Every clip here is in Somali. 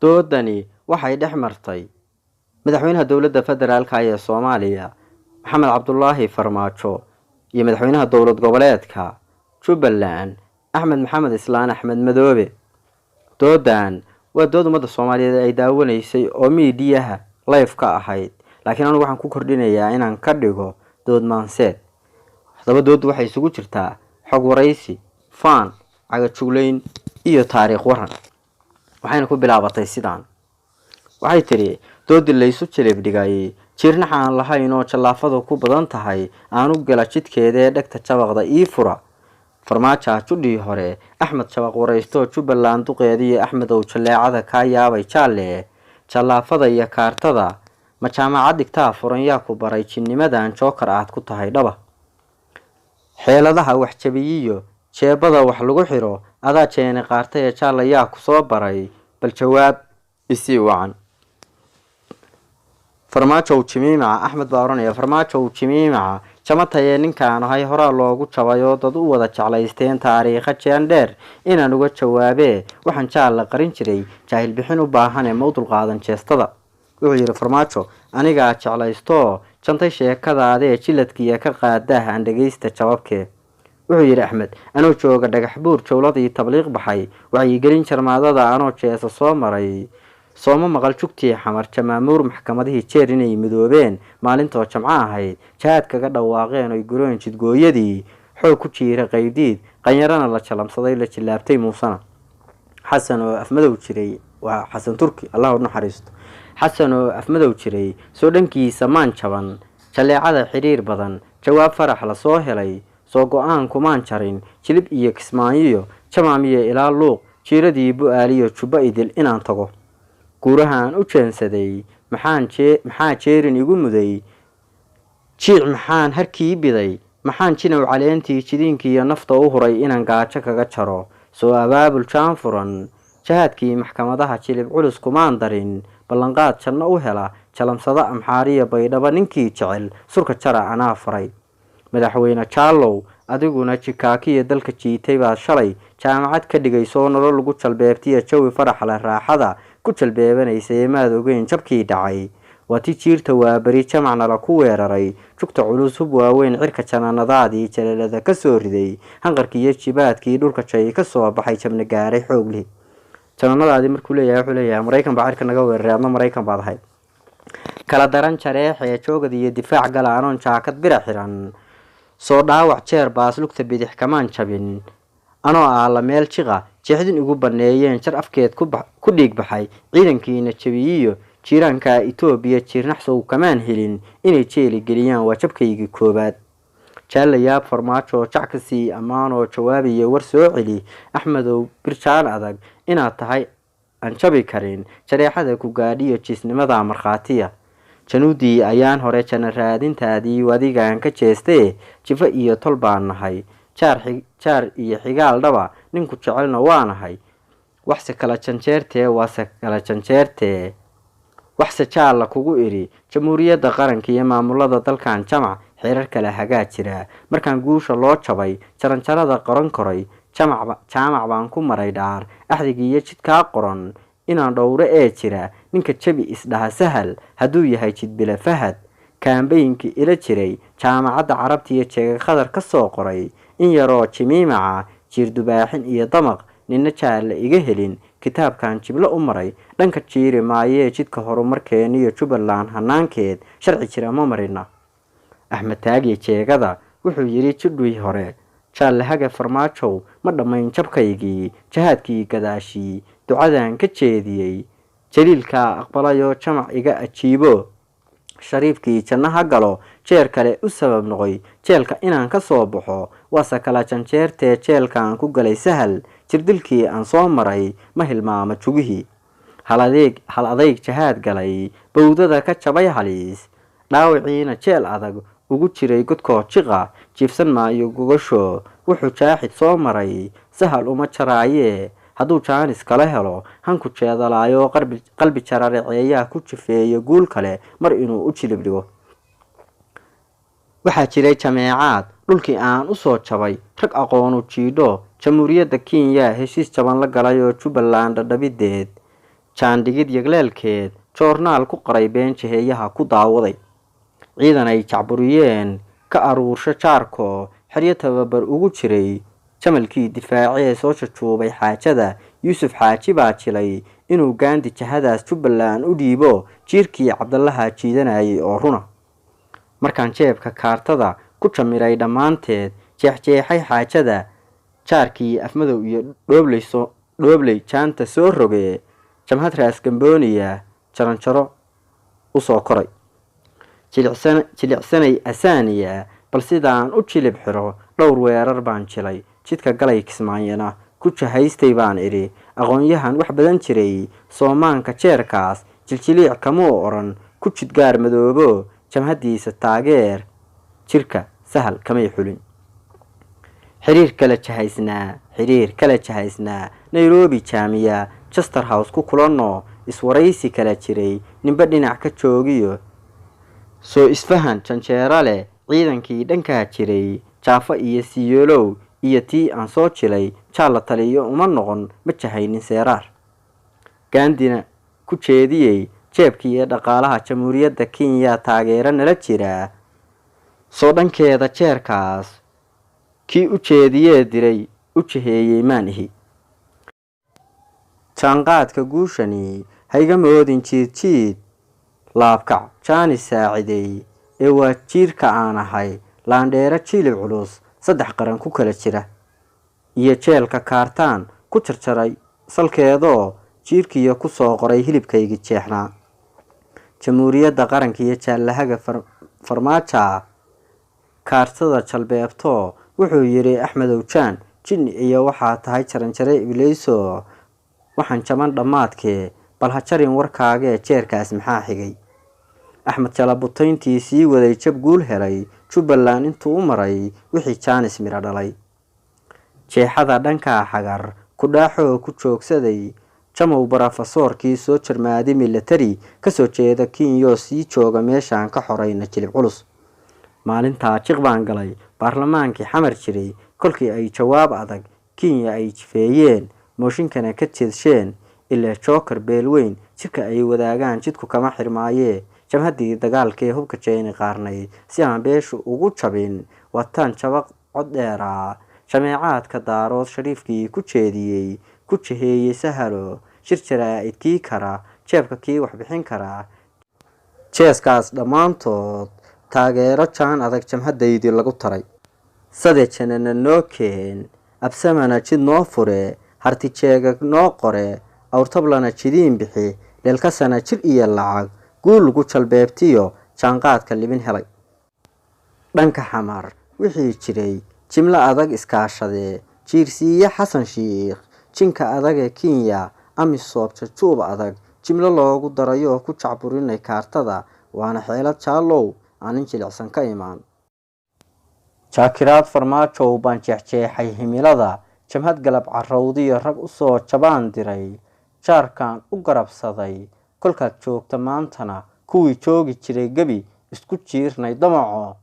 Doodani waxay dhex martay madaxweynaha dowladda federaalka ee Soomaaliya Maxamed Cabdulaahi Farmaajo iyo madaxweynaha dowlad goboleedka Jubbaland Axmed Maxamed Islaan Axmed Madoobe. Doodan waa dood ummadda Soomaaliyeed ay daawanaysay oo miidiyaha live ka ahayd, laakiin anigu waxaan ku kordhinayaa inaan ka dhigo dood maanseed. Haddaba dooddu waxay isugu jirtaa xog waraysi, faan, cagajuglayn iyo taariikh waran. Waxayna ku bilaabatay sidaan. Waxay tidhi doodii laysu jilib dhigay, jiirnax aan lahayn oo jallaafadu ku badan tahay, aanu gala jidkeedee dhegta jabaqda ii fura. Farmaajo judhii hore Axmed jabaq waraysto Jubbaland duqeediyo Axmedow jalleecada kaa yaabay jaalle, jallaafada iyo kaartada ma jaamacad dhigtaa furan, yaa ku baray jinnimadan jookar aad ku tahay dhaba. Xeeladaha wax jabiyiyo jeebada wax lagu xiro adaa jeeni qaartay ee jaalla yaa ku soo baray, bal jawaab isii wacan. Farmaajow jimiimaca, Axmed baa odhanaya, Farmaajow jimiimaca jamatayee ninkaan ahay horaa loogu jabay oo dad u wada jeclaysteen taariikha jeen dheer inaan uga jawaabee, waxaan jaalla qarin jiray jaahil bixin u baahane ma u dulqaadan jeestada. Wuxuu yidhi Farmaajo, anigaa jeclaystoo jantay sheekadaadee jiladkiiya ka qaadaah aan dhegaysta jababkee. Wuxuu yidhi Axmed, anoo jooga dhagax buur jawladii tabliiq baxay, wacyigelin jarmaadada anoo jeesa soo maray, sooma maqal jugtii xamar jamaamuur maxkamadihii jeer inay midoobeen maalintoo jamco ahayd, jahaad kaga dhawaaqeen oy gureen jidgooyadii, xoog ku jiira qaybdiid qanyarana la jalamsaday la jillaabtay Muusena. Xasan oo afmadow jiray, waa Xasan Turki, Allah u naxariisto, Xasan oo afmadow jiray soo dhankiisa maan jaban, jalleecada xiriir badan jawaab farax la soo helay, soo go-aan kumaan jarin jilib iyo kismaayiyo jamaamiyo ilaa luuq jiiradii bu-aaliyo jubba idil inaan tago. Guurahaan u jeensaday maxaa jeerin igu muday, jiic maxaan harkii biday, maxaan jinow caleentii jidiinkiiyo nafta u huray inaan gaajo kaga jaro. Soo abaabul jaan furan jahaadkii maxkamadaha jilib culus kumaan darin, ballanqaad janno u hela jalamsada amxaariya baydhaba ninkii jecel surka jara anaa faray. Madaxweyne Jaallow adiguna jikaakiya dalka jiitay baad shalay jaamacad ka dhigaysoo nolol lagu jalbeebtiya jawi farax leh raaxada ku jalbeebanaysay, maad ogeyn jabkii dhacay. Waa ti jiirta waa beri jamacnala ku weeraray, jugta culus hub waaweyn cirka janaanadaadii jalalada ka soo riday, hanqarkii iyo jibaadkii dhulka jay ka soo baxay jabna gaaray xooglihi. Janaanadaadii markuu leeyahay wuxuu leeyahay Maraykan baa cirka naga weeraray, adna Maraykan baad ahayd. Kala daran jareexee joogad iyo difaac gala anoon jaakad bira xiran, soo dhaawac jeer baas lugta bidix kamaan jabin, anoo aala meel jiqa jeexdin igu baneeyeen jar afkeed ku dhiig baxay, ciidankiina jabiyiyo jiiraanka Itoobiya jiirnaxsow kamaan helin, inay jeeli geliyaan waa jabkaygii koowaad. Jaalayaab Farmaajo jac ka sii ammaanoo jawaabiyo war soo celi, Axmedow birjaan adag inaad tahay aan jabi karin, jareexada ku gaadhiyo jiisnimada markhaatiya. Januudii ayaan hore jana raadintaadii wadigaan ka jeestee, jifo iyo tol baan nahay, jaar iyo xigaal dhaba ninku jecelna waanahay, waxse kala janjeertee waase kala janjeertee, waxse jaalla kugu idhi jamhuuriyadda qaranka iyo maamulada dalkan jamac xeerar kale hagaa jira. Markaan guusha loo jabay jaranjarada qoran koray jaamac baan ku maray dhaar, axdiga iyo jidkaa qoran inaan dhowro ee jira, ninka jabi isdhaha sahal hadduu yahay jidbile fahad, kaambayinka ila jiray jaamacadda carabta iyo jeega khadar ka soo qoray, in yaroo jimiimaca jiir dubaaxin iyo damaq nina jaalla iga helin, kitaabkan jiblo u maray dhanka jiiri maayee jidka horumarkeeniyo Jubbaland hanaankeed sharci jira ma marina. Axmed Taagi jeegada wuxuu yidhi jidhii hore jaallahaga Farmaajow ma dhammayn jabkaygii, jahaadkii gadaashii ducadan ka jeediyey, jaliilkaa aqbalayoo jamac iga ajiibo, shariifkii janno ha galo jeer kale u sabab noqoy jeelka inaan ka soo baxo, waase kala janjeertee jeelkaan ku galay sahal, jirdilkii aan soo maray ma hilmaamo jugihii. Hal adayg jahaad galay bowdada ka jabay haliis, dhaawiciina jeel adag ugu jiray godkoo jiqa, jiifsan maayo gogasho wuxuu jaaxid soo maray sahal uma jaraayee, hadduu jaanis kala helo hanku jeedalaayo qalbi jararaceeyaa ku jifeeyo guul kale mar inuu u jilib dhigo. Waxaa jiray jameecaad dhulkii aan u soo jabay, rag aqoonu jiidho jamhuuriyadda Kenya heshiis jaban la galay oo Jubbaland dhadhabideed Jaandhigid yagleelkeed joornaal ku qoray been jiheeyaha ku daawaday. Ciidan ay jacburiyeen ka aruursho jaarko xeryo tababar ugu jiray jamalkii difaacee soo jajuubay xaajada Yuusuf Xaaji baa jilay inuu Gaandi jahadaas Jubbaland u dhiibo jiirkii Cabdallaha jiidanayay oo runa. Markaan jeebka kaartada ku jamiray dhammaanteed jeexjeexay xaajada jaarkii Afmadow iyo Dhoobley jaanta soo rogee jamhad Raas Gambooniya jaranjaro u soo koray. Jilicsanay Asaaniya bal sidaan u jilib xiro dhowr weerar baan jilay jidka galay Kismaayana ku jahaystay baan idhi aqoon-yahan wax badan jiray Soomaanka jeerkaas jiljiliic kamuu odhan ku jidgaar madoobo jamhaddiisa taageer jirka sahal kamay xulin. Xiriir kala jahaysnaa xiriir kala jahaysnaa Nairobi jaamiya Chester House ku kulanno iswaraysi kala jiray ninba dhinac ka joogiyo soo isfahan janjeero leh ciidankii dhankaa jiray Jaafo iyo Siyoolow iyo tii aan soo jilay jaalla taliyo uma noqon ma jahaynin seeraar. Gaandina ku jeediyey jeebkii iyo dhaqaalaha Jamhuuriyadda Kenya taageero nala jira soo dhankeeda jeerkaas kii u jeediyee diray u jiheeyey maan ihi. Jaanqaadka guushani hayga moodin jiid jiid laabkac jaani saaciday ee waa jiirka aan ahay laandheero jilib culus saddex qaran ku kala jira iyo jeelka kaartaan ku jarjaray salkeedoo jiirkiyo ku soo qoray hilibkaygii jeexnaa. Jamhuuriyadda qaranka iyo jaallahaga Farmaaja kaartada jalbeebto wuxuu yidhi Axmedow Jaan jinni iyo waxaa tahay jaranjare ibliiso waxaan jaban dhammaadkee bal ha jarin warkaagee jeerkaas maxaa xigay. Axmed Jalabutayntii sii waday jab guul helay Jubbaland intuu u maray wixii jaanis miro dhalay. Jeexada dhankaa xagar kudhaaxoo ku joogsaday jamow barafasoorkii soo jarmaaday milatari kasoo jeeda Kenyoo sii jooga meeshaan ka xoreyna jilib culus. Maalintaa jiq baan galay baarlamaankii xamar jiray kolkii ay jawaab adag Kenya ay jifeeyeen mooshinkana ka jeedsheen ilaa jookar beelweyn jirka ay wadaagaan jidku kama xirmaayee jamhaddii dagaalkee hubka jeeni qaarnayd si aan beeshu ugu jabin wataan jabaq cod dheeraa jameecaadka daarood shariifkii ku jeediyey ku jiheeyey sahalo shir jaraa'id kii kara jeebka kii wax bixin karaa jeeskaas dhammaantood taageero jaan adag jamhadaydii lagu taray. Sade janana noo keen absamana jid noo fure harti jeegag noo qore awrtablana jidiin bixi leelkasana jir iyo lacag guul lagu jalbeebtiyo jaanqaadka libin helay. Dhanka Xamar wixii jiray jimlo adag iskaashadee jiirsiiye Xasan Shiikh jinka adag ee Kenya Amisom jajuub adag jimlo loogu darayoo ku jacburinay kaartada waana xeelad jaallow aanin jilicsan ka imaan. Jaakiraad Farmaajow baan jeexjeexay himilada jamhad galab carrowdiyo rag u soo jabaan diray jaarkaan u garabsaday kolkaad joogta maantana kuwii joogi jiray gebi isku jiirnay damaco.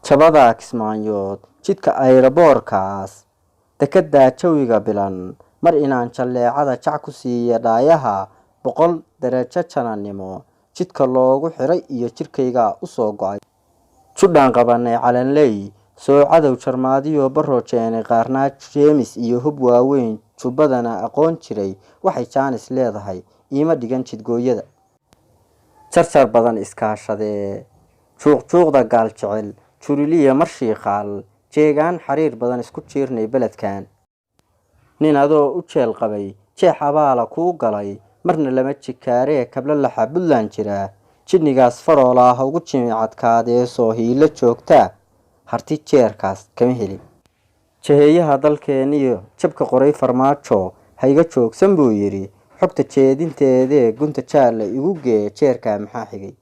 Jabadaa Kismaanyood jidka ayraboorkaas dekedaa jawiga bilan mar inaan jalleecada jac ku siiya dhaayaha 100 darajo jananimo jidka loogu xiray iyo jirkaygaa u soo go'ay. Judhaan qabanay calanley soo cadow jarmaadiyo baroo jeenay qaarnaa Jeemis iyo hub waaweyn jubbadana aqoon jiray waxay jaanis leedahay iima dhigan jidgooyada. Jarjar badan iskaashadee juuqjuuqda gaal jecel juriliya marshiiqaal jeegaan xariir badan isku jiirnay beledkan. Nin adoo u jeel qabay jeex abaala kuu galay marna lama jikaaree kabla laxa Puntland jira jidnigaas faroolaa ha ugu jimicadkaadee soo hiilo joogtaa harti jeerkaas kama helin. Jaheeyaha dalkeeniyo jabka qoray Farmaajo ha iga joogsan buu yidhi xogta jeedinteedee gunta jaalla igu gee jeerkaa maxaa xigay.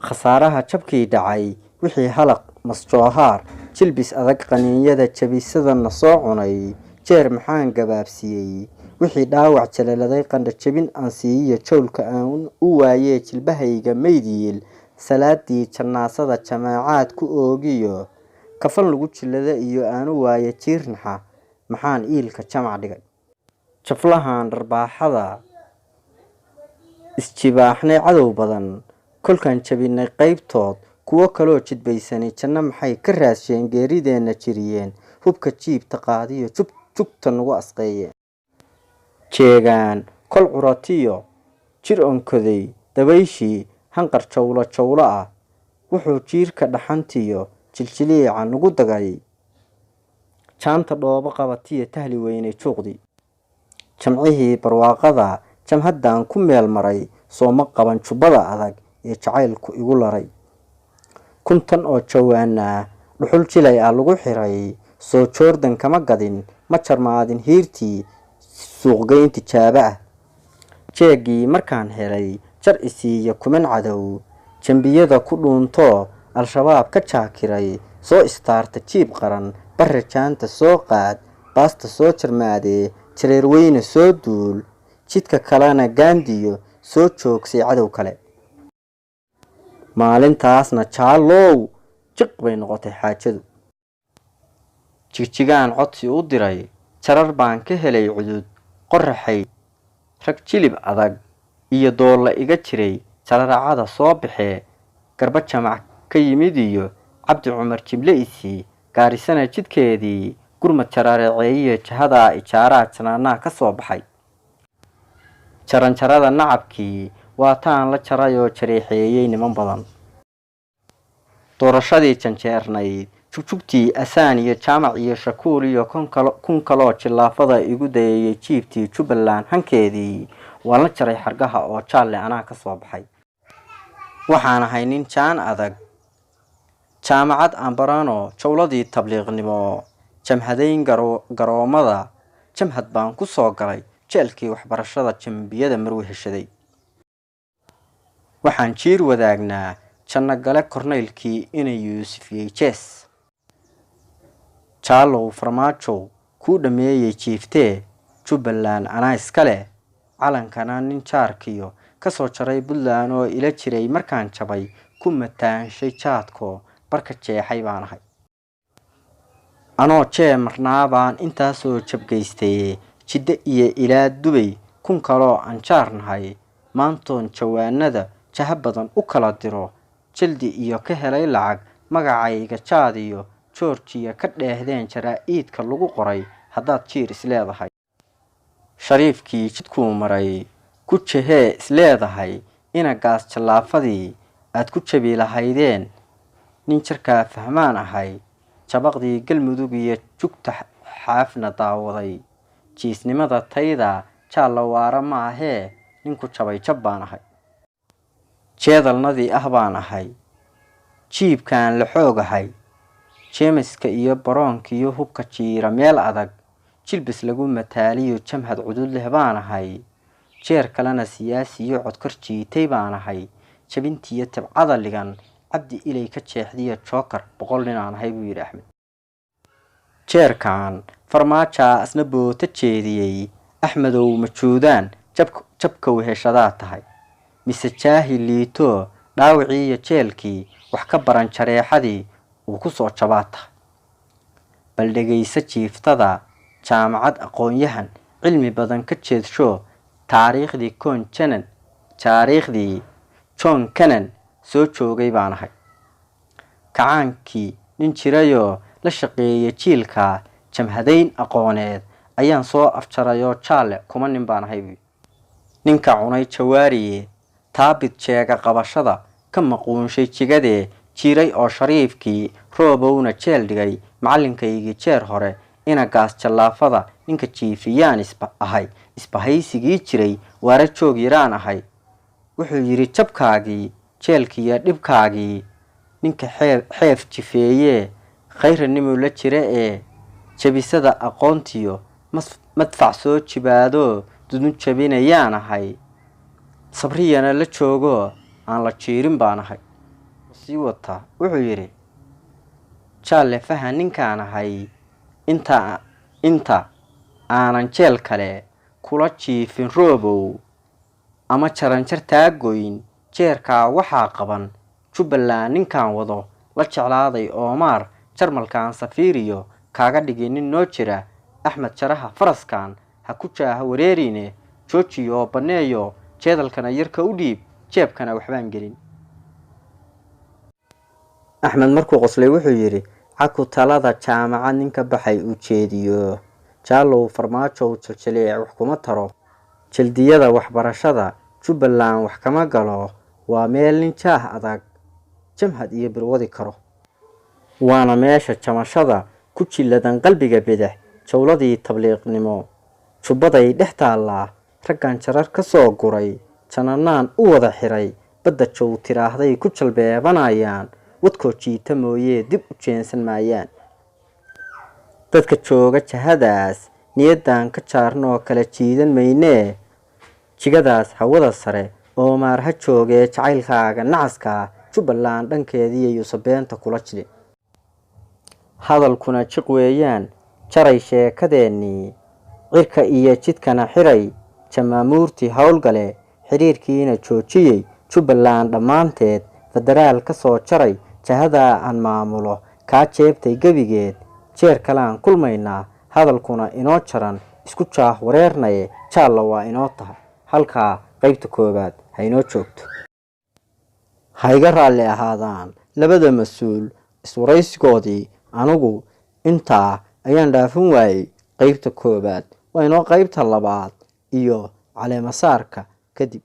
Khasaaraha jabkii dhacay wixii halaq masjoohaar jilbis adag qaniinyada jabisadana soo cunay jeer maxaan gabaabsiiyey wixii dhaawac jalaladay qandho jabin aan siiyo jawlka aan u waayee jilbahayga maydiil salaadii jannaasada jamaacaad ku oogiyo kafan lagu jilada iyo aan u waaye jiirnaxa maxaan iilka jamac dhigay. Jaflahan dharbaaxada isjibaaxnay cadow badan, kolkaan jabinay qaybtood kuwo kaloo jidbaysanay janno maxay ka raadsheen, geerideenna jiriyeen, hubka jiibta qaadiyo jugta nagu asqeeyeen. Jeegaan kol curatiyo jir onkoday dabayshii hanqar jawlo jawlo ah, wuxuu jiirka dhaxantiyo jiljiliica nagu dagay, jaanta dhoobo qabatiyo tahli weynay juuqdii. Jamcihii barwaaqada jamhaddan ku meel maray, sooma qaban jubbada adag ee jacaylku igu laray. 1000 oo jawaanaa dhuxul jilay ah lagu xiray, soo Jordan kama gadin, ma jarmaadin hiirtii suuqgeyn tijaabo ah. Jeegii markaan helay jar isiiya kuman cadow, jambiyada ku dhuuntoo Al-Shabaab ka jaakiray, soo istaarta jiib qaran, barra jaanta soo qaad, baasta soo jarmaadee, jareerweyne soo duul, jidka kalena gaandiyo soo joogsay cadow kale. Maalintaasna jaallow jiq bay noqotay xaajadu. Jigjigaan codsi u diray, jarar baan ka helay cudud qoraxay, rag jilib adag iyo doolla iga jiray, jararacada soo baxee, garba jamac ka yimid iyo Cabdi Cumar Jible isii, Gaarisana jidkeedii gurmad jarareeceeyiyo jahadaa ijaaraha janaanaha ka soo baxay. Jaranjarada nacabkii waa taan la jaray oo jareexeeyey niman badan. Doorashadii janjeernayd jugjugtii Asaan iyo Jaamac iyo Shakuul iyo kun kaloo jillaafada igu dayayay, jiibtii Jubbaland hankeedii waan la jaray xargaha oo jaalle anaa ka soo baxay. Waxaan ahay nin jaan adag, jaamacad aan barano jawladii tabliiqnimo, jamhadayn garoomada jamhad baan ku soo galay, jeelkii waxbarashada jambiyada marwe heshaday. Waxaan jiir wadaagnaa janno gale korneylkii inay Yuusufiyey jees. Jaallow Farmaajow kuu dhammeeyey jiiftee, Jubbaland anaa iska leh, calankana nin jaarkiyo ka soo jaray Puntland oo ila jiray markaan jabay, ku mataanshay jaadkoo barka jeexay baan ahay. Anoo jee marnaa baan intaasoo jabgaystay, Jidde iyo ilaa Dubay kun kaloo aan jaar nahay, maantoon jawaanada jaha badan u kala diro, jildi iyo ka helay lacag, magacayga jaad iyo Georgia ka dheehdeen jaraa'iidka lagu qoray haddaad jiir isleedahay. Shariifkii jidkuu maray ku jehee isleedahay, ina gaas jallaafadii aad ku jabi lahaydeen, nin jarkaa fahmaan ahay, jabaqdii Galmudug iyo jugta xaafna daawaday, jiisnimada tayda jaalla waara ma ahee, ninku jabay jab baan ahay. Jeedalnadii ah baan ahay, jiibkaan la xoogahay, jeemiska iyo baroonkiyo hubka jiira meel adag, jilbis lagu mataaliyo jamhad cudud leh baan ahay, jeer kalena siyaasiyo codkor jiitay baan ahay, jabintiyo tabcada ligan Cabdi Ilay ka jeexdiyo jookar 100 nin aan ahay, buu yidhi Axmed. Jeerkan Farmaajaa asna boota jeediyey, Axmedow majuudaan jabka weheshadaa tahay, mise jaahil liitoo dhaawacii iyo jeelkii wax ka baran jareexadii uu ku soo jabaa tahay. Bal dhegaysa jiiftada jaamacad aqoon-yahan cilmi badan ka jeedsho, taariikhdii Con Janan, taariikhdii John Cannon soo joogay baan ahay. Kacaankii nin jirayoo la shaqeeyay jiilka jamhadayn aqooneed ayaan soo afjarayoo jaalle kuma nin baan ahay buu. Ninka cunay Jawaariye taabid jeega qabashada ka maquunshay jigadee jiray oo shariifkii Roobowna jeel dhigay macalinkaygii jeer hore, ina gaas jallaafada ninka jiifiyaan ahay, isbahaysigii jiray waara joog yaraan ahay. Wuxuu yidhi jabkaagii jeelkiiyo dhibkaagii ninka xeef jifeeyee khayranimuu la jira ee jabisada aqoontiyo madfac soo jibaadoo dudun jabinayaan ahay, sabriyana la joogoo aan la jiirin baan ahay. Sii wata wuxuu yidhi jaalle fahan ninkaan ahay, inta aanan jeel kale kula jiifin Roobow ama jaranjar taagoyn, jeerkaa waxaa qaban Jubbaland ninkaan wado la jeclaaday Oomaar, Jarmalkan safiiriyo kaaga dhigi nin noo jira, Axmed jaraha faraskan Ha ku jaaha wareerine, joojiyo oo banneeyo, jeedalkana yarka u dhiib, jeebkana waxbaan gelin. Axmed markuu qoslay wuxuu yidhi: "Caku talada jaamacad ninka baxay uu jeediyo, Jaallow Farmaajow jiljiliic wax kuma taro, jildiyada waxbarashada Jubbaland wax kama galo, waa meel nin jaah adag jamhad iyo birwadi karo, waana meesha jamashada ku jilladan qalbiga bidix, jawladii tabliiqnimo jubbaday dhex taallaa, raggan jarar ka soo guray jananaan u wada xiray, badda jow tiraahday ku jalbeebanayaan, wadkoo jiita mooyee dib u jeensan maayaan. Dadka jooga jahadaas niyaddan ka jaarnoo kala jiidan maynee, jigadaas hawada sare oomaar ha joogee, jacaylkaaga nacaskaa Jubbaland dhankeediiyo yuusan beenta kula jilin. Hadalkuna jiq weeyaan, jaray sheekadeennii, cirka iyo jidkana xiray, jamaamuurtii howlgale, xiriirkiina joojiyey, Jubbaland dhammaanteed federaal ka soo jaray, jahadaa aan maamulo kaa jeebtay gebigeed, jeer kalean kulmaynaa, hadalkuna inoo jaran, isku jaah wareernaye, jaalla waa inoo tahay. Halkaa qaybta koowaad ha inoo joogto. Ha iga raalli ahaadaan labada mas-uul iswaraysigoodii, anigu intaa ayaan dhaafin waayey. Qaybta koowaad waa inoo qaybta labaad iyo caleemasaarka kadib.